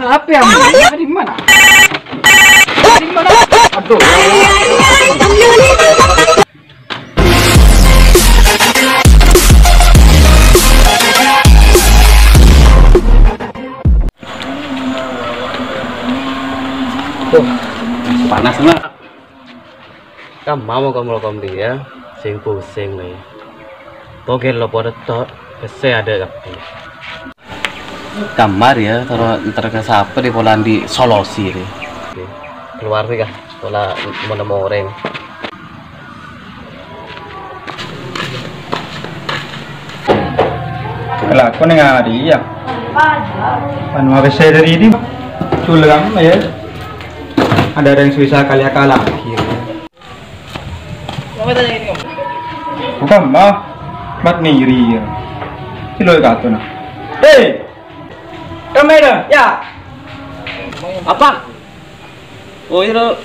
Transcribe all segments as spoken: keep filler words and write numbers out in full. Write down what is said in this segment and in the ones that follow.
Apa ya? Dari mana? Dari mana? Aduh. Tuh, panas banget. Kamma mo kom-lokom dia, sing pusing nih. Togel lo podo tok, pesse ada kape. Kamma ya, terus ntar ke siapa di polan di solusi deh. Keluar nih kah, pola mau nemu orang. Kelakuan yang ada ya. Anu apa saya dari ini? Culang ya. Ada orang susah kali akal lagi. Bukan mah, mat niri ya. Silo katu nah. Hei, kamu ada? Ya. Apa? Oh, iya, Dok.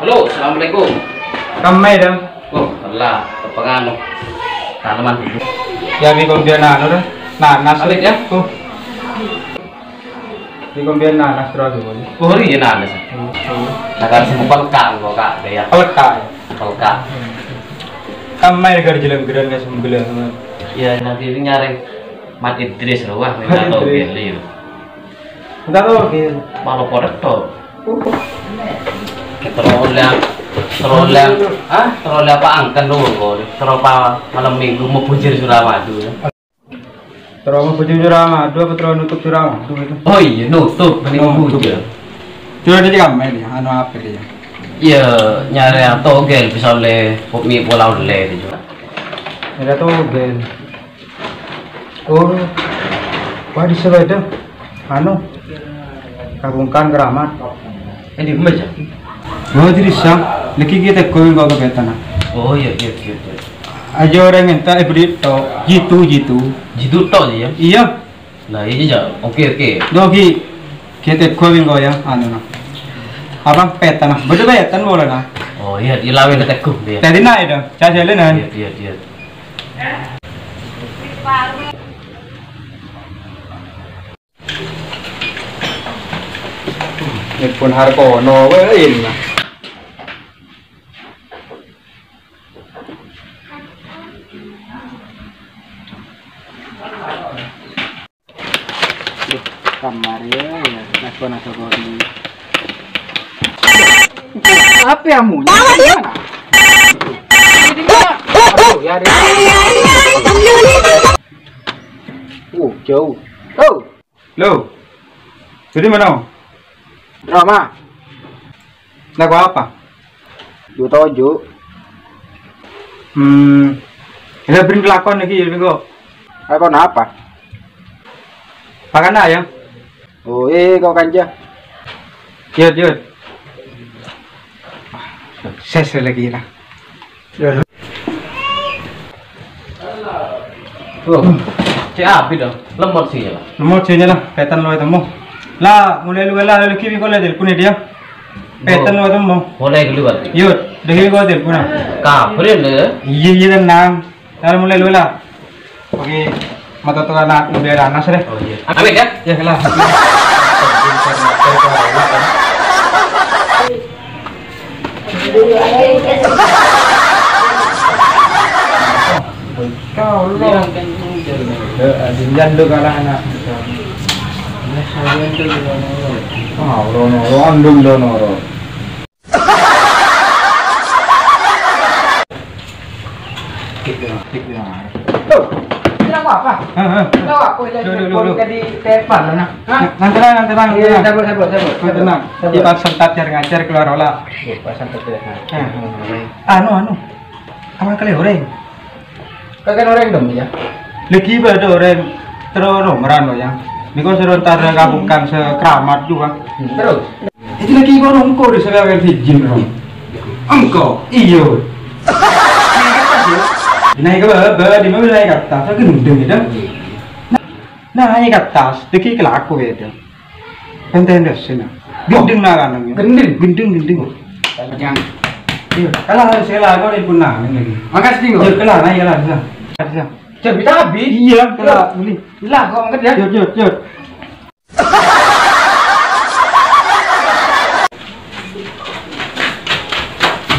Halo, assalamualaikum. Kammè, Dam? Oh, Allah, kepengan. Tanaman dulu. Ya, di kombian anu, dah. Nanas. Amit, ya? Oh. Di kombian nanas, terus dulu. Oh, iya, nanas. Hmm. Nah, kan semua pelekak, kok, Kak, ya. Pelekak, ya? Pelekak. Kammè, gara jelem geran, nggak sembelah, sama. Ya, nanti ini nyari Mat Idris, loh, wah, Mat minta Idris. Togel, iya. Minta togel. Malah podo tok. Terro la, terro la, ah, terro la apa angken dulu kok. Terro apa malam minggu mau bujur Suramadu ya. Terro mau bujur Suramadu apa terro nutup Suramadu itu? Oh iya, nutup, mending nutup. Bujur. Sudah ada di kamar ya, anu apa dia? Iya, nyari togel bisa oleh kopi pola oleh itu juga. Ada togel. Oh, wah, di sepeda. Anu, kabungkan keramat. Eh, di rumah aja. Oh, jadi sah. Lagi kita kawin kok ke petana. Oh, iya, iya, iya, iya. Aja orang minta, eh, beri tok. Jitu, jitu. Jitu tok, ya? Iya. Nah, iya, ya. Oke, oke. Dogi. Kita kawin kok ya, anu, nah. Apa petana? Betul petana boleh, nah. Oh, iya, dilawin ke teguh, dia. Tadi naik dong. Saya jalan, nah. Iya, iya, iya. Nelpon Harkono wae, nah. Kamar ya, ya, nelpon Harkono. Apa ya, Mun? Di mana? Di mana? Aduh, ya, di Oh, jauh. Oh. Lo. Jadi mana? Roma. Lah, kok apa? Yo tojo. Hmm. Lah, beri kelakuan lagi ya, Bego. Kelakuan apa? Pakan ayam. Oh, eh, kok kanja? Yud, yud. Ses lagi lah. Tuh, cek api dong. Lemot sih ya. Lemot sih lah, petan lo temu. Lah, mulai lu lah, lagi biko lah telepon dia. Petan lo temu. Mulai dulu berarti. Yud, lagi biko telepon. Kabrin deh. Iya, iya, tenang. Lah, mulai lu lah. Oke, mata tuh anak udah anas deh. Oh iya. Amin ya. Ya lah. Kau lo. Jangan dulu kalah anak. Oh, lo noro, andung lo noro. Tik, tik, tik. Loh, kenapa apa? Hah, hah. Kenapa aku lagi Loh, loh, loh, telepon loh. Ke di telepon, nah? Hah? Nanti lah, nanti lah, nanti Iya, lah. Sabar, sabar, sabar. Nanti lah. Sabar. Di pasang tajar ngajar keluar olah. Iya, pasang tajar ngajar. Hah. Anu, anu. Apa kali orang? Kakek orang dong ya? Lagi pada orang terus romeran lo ya. Niko seru ntar kabukan sekeramat juga. Hmm, terus? Itu lagi kono engko di sebelah Fiji, bro. Engko? Iyo. Naik ke bawah, bawah di mobil naik ke atas. Saya gendeng ya, dah. Nah, naik ke atas. Lagi kelaku ya, dah. Enten dah, sini. Gendeng nah, kan, ya. Gendeng? Gendeng, gendeng. Jangan. Iya, kalau saya lah, kau ni pun nah, ini lagi. Makasih, Bro. Iya, kelar, naik kelar, bisa. Bisa. Jam kita habis. Iya, kita beli. Lah, kok angkat ya? Yuk, yuk, yuk.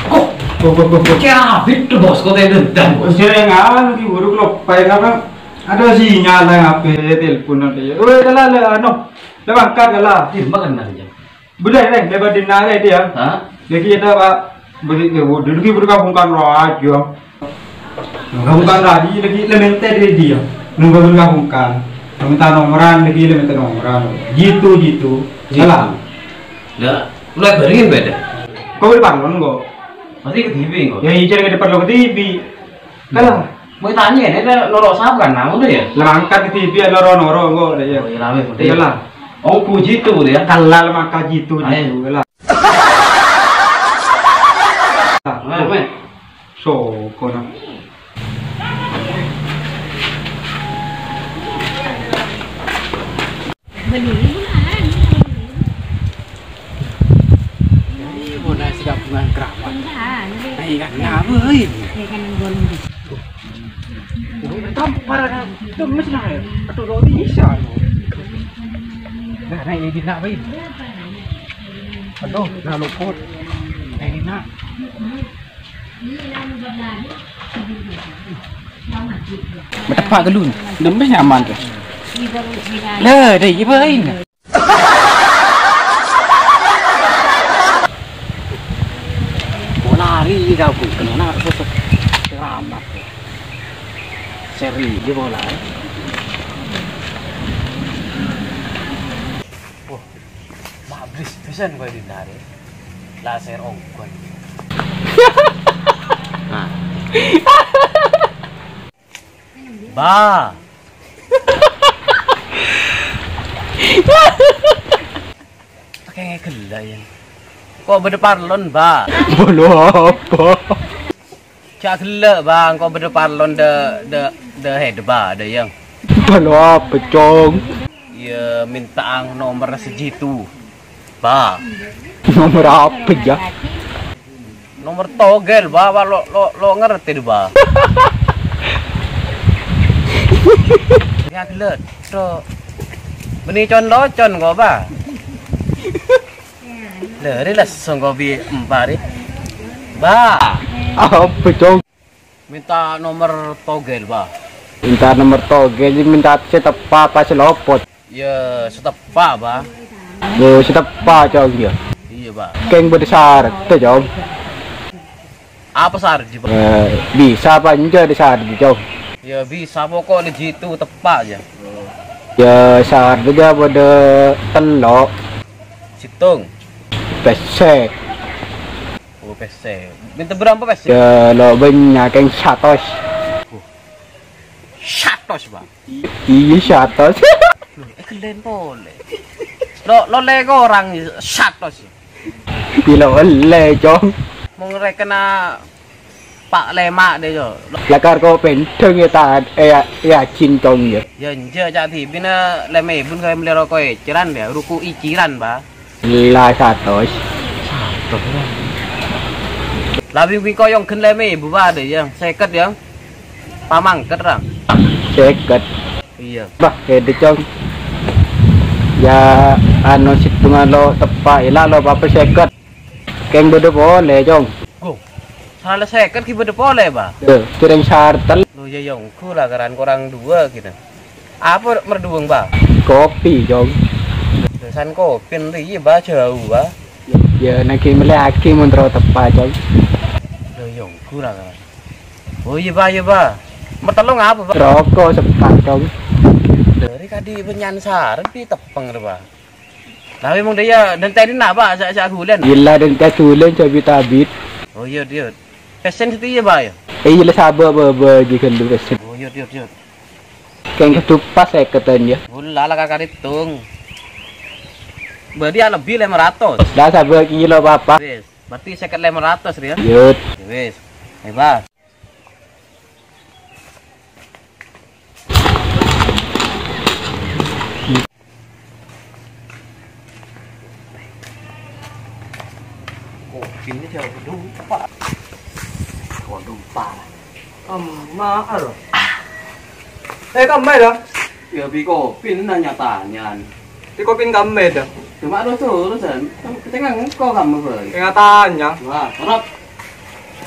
Kok? Kok, kok, kok, kok. Kayak habis tuh, Bos, kok kayak dendam, Bos. Saya nggak, lagi buruk loh. Pakai apa? Ada sinyal yang H P, telepon ada ya. Oh, ada lah, lah, anu. Lah, angkat lah. Ih, makan aja. Bâdâ, rèng, lèbât dinna' rèya, Dhi, ya. Hah? Lagi ada, Pak. Bâdâ, eh, bâdâ lagi bâdâ kabungkana rajâ. Kabungkana rajâ lagi lèmènta dâri dia. Nunggu bâdâ kabungkana. Mènta nomoran lagi lèmènta nomoran. Gitu, gitu. Gitu. Salah. Lah, lu bârengin bâdâ? Kok bâdâ parlon kok? Berarti ke T V kok? Ya, iya, cari ke depan lo ke T V. Kalah. Mau tanya, ini ada noro' sapa kan? Nah, udah ya? Lah, angkat ke T V, noro-noro, kok, udah, ya. Oh, iya, lah, udah, ya. Iyalah. Oh, puji tuh, udah, ya. Kalah, maka jitu, ayo. Jitu, lah. Nah, men. Soko, nah. Ini mau nasi gabungan keramat. Nah, iya kan, nah, woi. Tampar, itu mesti nah, ya. Aduh, lo bisa, lo. Nah, nah, ini nak, woi. Aduh, nah, luput. Nah, ini nak. Mateppa' ghâllu, dembes nyaman, tuh. Lah, dâ' iyâ bhâi. Bola lari, dah, Bu. Kena sosok keramat. Seri, dia bola. Wah, mabris pisan kowe dinna' rè. Laser ongkon. Nah. Ba. Pakai ngegella, ya. Kok bâdâ parlon, Ba? Parlon apa? Jhâ' ghellâ', Bang, engko' bâdâ parlon dâ', dâ', dâ' head, Ba, dâ' iyâ. Parlon apa, Cong? Iyâ, mènta'an nomer sèjhâtu, Ba. Nomer apa, ya? Nomer togel, Ba, Ba, lo, lo, lo ngerti, Ba? Ya, gelek, Cok. Bânnè con-locon, kok, Ba. Lè, rè langsung kopi empa' rè. Ba. Apa, Cong? Mènta nomer togel, Ba. Mènta nomer togel, mènta sè teppa' apa sè lopot? Iyâ, sè teppa', Ba. Iyâ, sè teppa', Cong, iyâ. Iyâ, Ba. Kèng bâdâ sarat, Cong. Apa sarat, Ba? Eh, bisa apa enjâ' dâ' sarat, Cong? Iyâ, bisa, pokok lè jhâ' teppa', yâ. Iyâ, sarat jâ' bâdâ tello'. Sèttong. Pèssè. Oh, pèssè. Mènta bârâmpa pèssè? Iyâ, lo' bânnya', kèng satos. Oh. Satos, Bang. Iyâ, satos. Lo, eh, ghellâ' polè. Lo, lo lè korang satos. Iyâ, lo ollè, Cong. Mon rèkèna pa' lèma' dâ', Cong. Lakar ko' pèndhâng, yâ, ta-, eh, yâ, yâ, jin, Cong, yâ. Yâ, enjâ', ca'na dhibi'na lèma èbu ka'dinto mellè roko' ècèran, yâ, ruku' ècèran, Bang. La satos. Satos, Bang. Labi bingko yong gen lèma èbu, Bang, dâ', yâ. Sèket, yâ. Pamangket, Bang. Sèket. Iyâ. Bah, gede, Cong. Yâ, anu, sèttongan lo teppa', ella lo apa sèket. Kèng bâdâ polè, Cong. Go. Sala sèket ghi' bâdâ polè, Bang? Eh, kèrèng sartel. Lo, yâ, yâ, ongghu la, karan korang duwâ' ghi' na. Apa merdhuwâng, Bang? Kopi, Cong. San kopi iyâ, Bang, jhâu, Bang. Yâ, naghi mellèyaghi mon terro teppa', Cong. Lo, yâ, ongghu la, karan. Oh, iyâ, Bang, iyâ, Bang. Mer tello' ngapa, Bang? Roko' seppa', Cong. Dâri kadhi bânnya'an sarat pi teppeng rè, Bang. Tapi mon dâ' iyâ dântè' dinna', Bang, sa-, sa ghulân. Ella dântè' ghulân, jhâ' bit-abit. Oh, iyâ, iyâ. Pèssèna satèya, Bang, yâ? Eh, ella sabâ' bâbâ ghi' ghâllu pèssèna. Oh, iyâ, iyâ, iyâ. Kèng kadhu pas sèketan, yâ. Ella la kakadhitung. Berarti alebbi lèma ratos. La sabâ' kilo, Papa. Wis, berarti sèket lèma ratos, yâ? Yut. Wis. Ayo, Bang. Kopine jhâ' lupa. Kok lupa? Emma, alo. Eh, kammè, dah? Ya, bi' kopi nanya-tanya. Bi' kopi kammè, dah? Cuma lu terus, kan? Kita nggak ngeko kamu, boy. Nggak tanya. Wah, terus.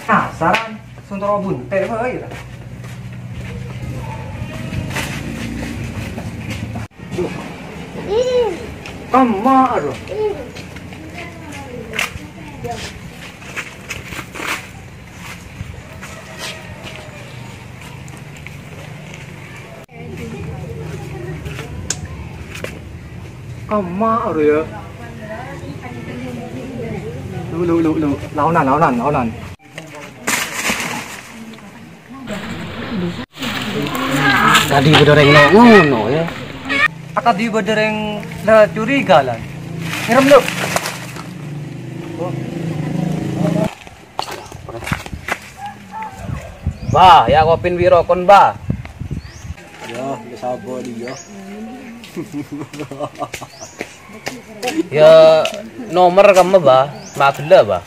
Penasaran, suntoro bunte, boy, dah. Kammè, dah? Kammè, aro ya. Lu, lu, lu, lu. Laonan, laonan, laonan. Tadi bâdâ rèng ngono, ya. Tadi bâdâ rèng la curiga, lan. Ngerem, lu. Bah, ya kopin bi' rokon, Bah. Ya, ya sapa dia? Ya, nomor kamu, Bah. Magella, Bah.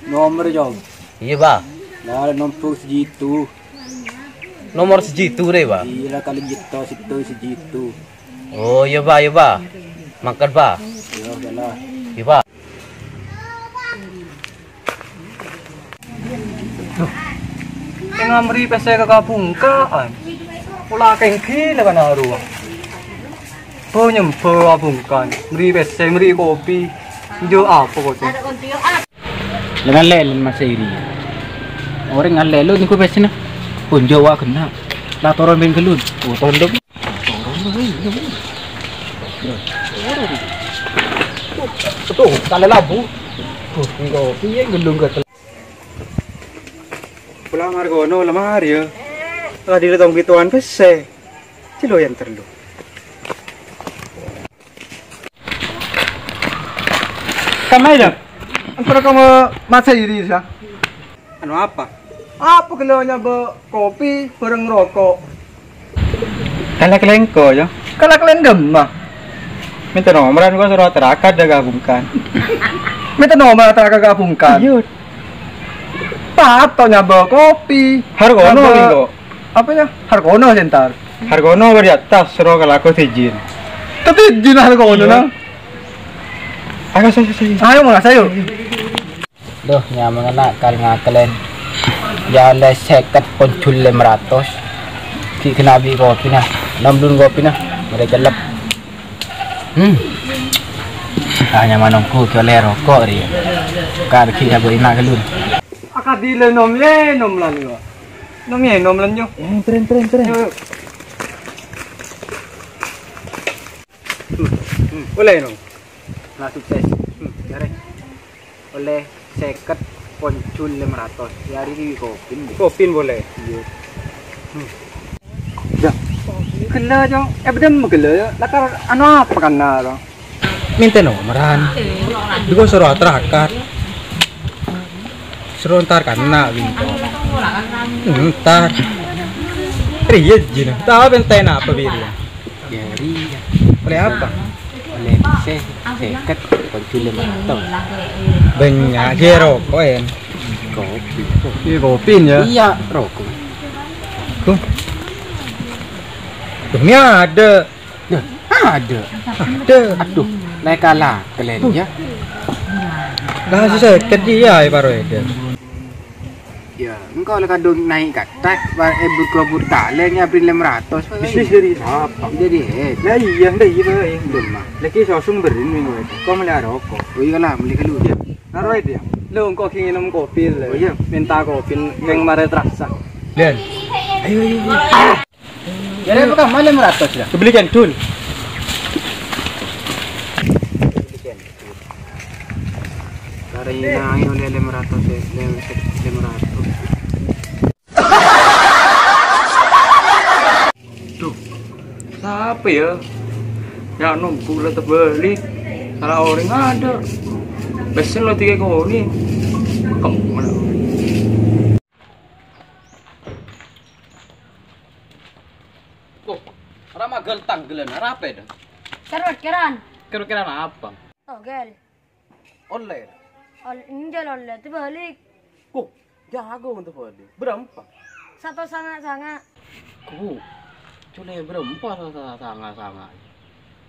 Nomor, Jong. Iya, Bah. Nah, nomor sejitu. Nomor sejitu deh, Bah. Iya, kali jito, situ sejitu. Oh, iya, Bah, iya, Bah. Mangkat, Bah. Iya, jalan. Iya, Bah. Loh, sè ngamri pèssè ka kabungka'an. Pola kèng ghilâ kana arowa. Bo nyembâ abungka'an, mri pèssè, mri kopi. Njo apa kok, Cèng? La ngallèlon masa iri. Orèng ngallèlon nèko pèssèna. Bo njo wa ghenna'. La toron bengkelun. Oh, tondok. Aduh, kalè labu. Duh, engko' piyè nggelung ka tel-, Pola markono lemari ya. Adil tong pitowan pèssè. Cilo yang terlu. Kamma ya? Antara kamu masa iri sa? Anu apa? Apa ghellâ' nyabâ kopi bhâreng roko'? Kalak lengko, ya. Kalak lendem, mah. Mènta nomoran gua suruh terakat dah gabungkan. Mènta nomoran terakat gabungkan. Iya. Pato nyabâ kopi. Hargono, nyabâ lengko. Apa ya? Hargono, sentar. Hargono bâri' atas, suruh kalaku sijin. Tapi izin hargono, iya, nah. Ayo, saya, saya. Ayo, Mas, ayo. Duh, nyamana kal ngakalèn. Ya ollè sèket pon jul lèma ratos. Ghi' kèna bi' kopina. Nom dun kopina. Marè cellep. Hmm. Ah, nyamana ongghu ghi' ollè roko' rèya. Kar ghi' sabâ' ina' ghâllu. Akadilè nom yè nom lan yo. Nom yè nom lan yo. Eh, tren, tren, tren. Yo, yo. Hmm, hmm. Ollè nom. Lah sukses. Hmm, jârè. Ollè sèket pon jul lèma ratos. Yâ, arèya bi' kopin. Kopin boleh. Iya. Hmm. Ya. Ghellâ', Cong. Eh, bâdâ ghellâ', ya. Lakar anu apa kana, Cong? Mènta nomoran. Dhu suruh terakat. Suruh entar kana, Win. Entar. Rèya jina. Tao pèntèna apa, Win? Jârèya. Ollè apa? Ollè sè-, sèket, pon jul lèma ratos. Bânnya' jâ roko', èn. Kopi. Iyâ, kopi, ya. Iyâ, roko'. Tuh. Tuh, ini ada. Nah, ada. Ada. Aduh, naik kalah kalian, ya. Lah, sè sèket iyâ, ya, paro èdâ. Ya, engko' la kadhung naè' ka attas, ba-, è bur-, ka bur talèng, ya, bâri' lèma ratos. Bisnis dâri sapa? Dâri, eh. Lah, iyâ, ndak iyâ, Pak. Belum, Mak. Lagi sosong beri nih, gue. Kok malah roko'? Oh, iya lah, beli dulu. Iya. Taruh aja, ya. Lo, engko' ghi' ngènom kopi, lo. Oh, iya. Mènta kopi, yang marè terasa. Dan. Ayo, ayo, ayo. Ya, rèpo kamma lèma ratos, ya? Beli cendol. Karena ini ollè lèma ratos, ya, lèma, lèma ratos. Duh, sapa ya? Ya, nunggu la terbalik. Salah orang ada. Pèssè lo tiga koni. Kemana? Kok, ora magal tanggelan, ora apa ya? Kerut-keran. Kerut-keran apa? Togel. Ollè. Ol-, enjâl ollè, terbalik. Kok, jago untuk terbalik. Berapa? Satu sanga-sanga. Ku, cole berempa sa-, sa-, sanga-sanga.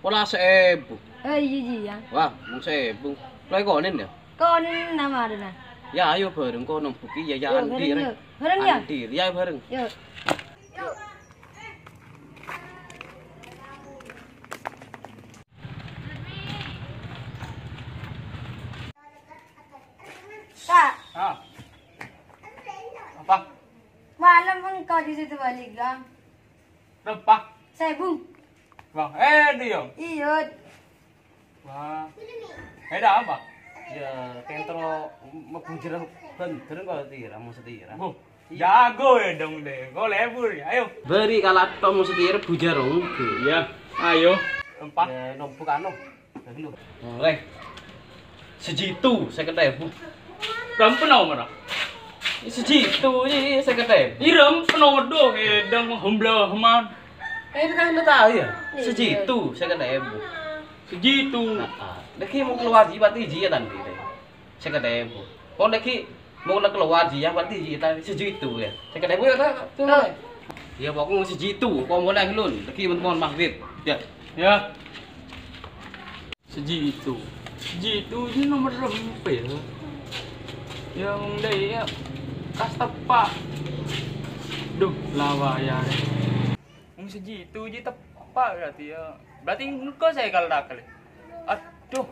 Pola sebu. Eh, iyâ, iyâ. Wah, mung sebu. Lo ekonen ya? Konen nama adana? Ya, ayo bareng kono buki ya, ya. Yo, Andi, bareng, Rek. Yo. Bareng ya? Andi, ya bareng. Yo. Pak. Ah. Apa? Malam engkau di situ balik, Gang. Apa? Saya, Bung. Wah, eh, dia. Iyo. Wah. Eh, dah apa? Ya, kentro mabujur benter kok tira, mau setira. Bu, jago ya dong deh. Kau lebur ya, ayo. Beri kalato mau setira bujar onggu. Iya, ayo. Empat. Ya, nombor anu. Dulu. Mulai. Sejitu, seket ebu. Ram peno mara. Sejitu, iya, seket ebu. Iram peno medo, edang hombla heman. Eh, itu kan lo tahu ya? Iya. Sejitu, seket ebu. Sejitu. Nah, ah. Lagi mau keluar jiwa tiji ya tadi. Seket ebu. Kok lagi mau keluar jiwa tiji ya tadi sejitu ya. Seket ebu ya, tak? Tuh. Nah. Ya, pokoknya sejitu. Kok mulai lun. Lagi mau maghrib. Ya. Ya. Sejitu. Sejitu ini nomor berapa ya? Yang dai ya. Kas tepak. Duh, lawa ya. Wong sejitu ji tepak berarti ya. Berarti engko saya kalau takel. Aduh.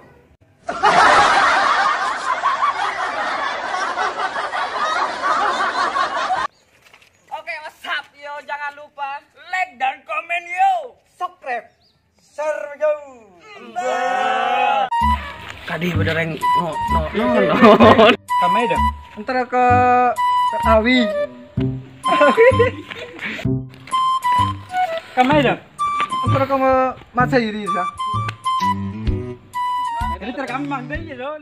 Oke, what's up, yo? Jangan lupa like dan komen, yo. Subscribe. Share, yo. Kadi benereng no, no, no, no. Kamai dong. Entar ke Ketawi. Kamai dong. Entar ke Masairi, ya. Ini terekam, Mang, deh, ya, Don.